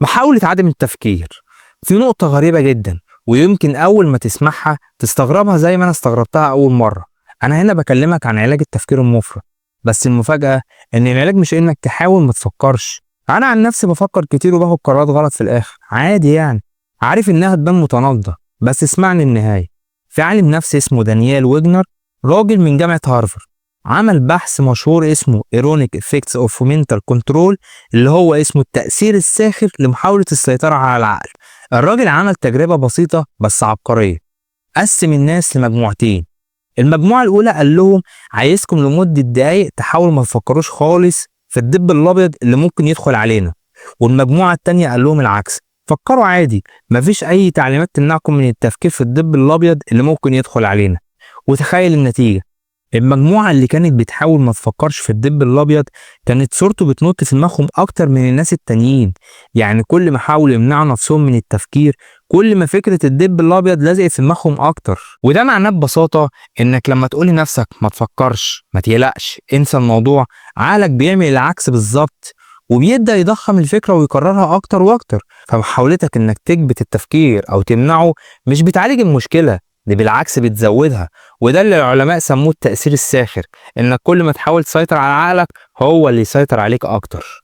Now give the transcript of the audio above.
محاولة عدم التفكير. في نقطة غريبة جدا، ويمكن أول ما تسمعها تستغربها زي ما أنا استغربتها أول مرة. أنا هنا بكلمك عن علاج التفكير المفرط، بس المفاجأة إن العلاج مش إنك تحاول ما تفكرش. أنا عن نفسي بفكر كتير وباخد قرارات غلط في الآخر عادي يعني، عارف إنها تبان متناقضة، بس اسمعني النهاية. في عالم نفسي اسمه دانيال ويجنر، راجل من جامعة هارفارد، عمل بحث مشهور اسمه Ironic Effects of Mental Control، اللي هو اسمه التأثير الساخر لمحاولة السيطرة على العقل. الراجل عمل تجربة بسيطة بس عبقرية، قسم الناس لمجموعتين. المجموعة الأولى قال لهم عايزكم لمدة دقايق تحاولوا ما تفكروش خالص في الدب الأبيض اللي ممكن يدخل علينا، والمجموعة التانية قال لهم العكس، فكروا عادي، مفيش أي تعليمات تمنعكم من التفكير في الدب الأبيض اللي ممكن يدخل علينا. وتخيل النتيجة، المجموعة اللي كانت بتحاول ما تفكرش في الدب الأبيض كانت صورته بتنط في دماغهم أكتر من الناس التانيين. يعني كل ما حاولوا يمنعوا نفسهم من التفكير، كل ما فكرة الدب الأبيض لزقت في دماغهم أكتر. وده معناه ببساطة إنك لما تقول لنفسك ما تفكرش، ما تقلقش، انسى الموضوع، عقلك بيعمل العكس بالظبط، وبيبدأ يضخم الفكرة ويكررها أكتر وأكتر. فمحاولتك إنك تكبت التفكير أو تمنعه مش بتعالج المشكلة دي، بالعكس بتزودها. وده اللي العلماء سموه التأثير الساخر، إنك كل ما تحاول تسيطر على عقلك هو اللي يسيطر عليك أكتر.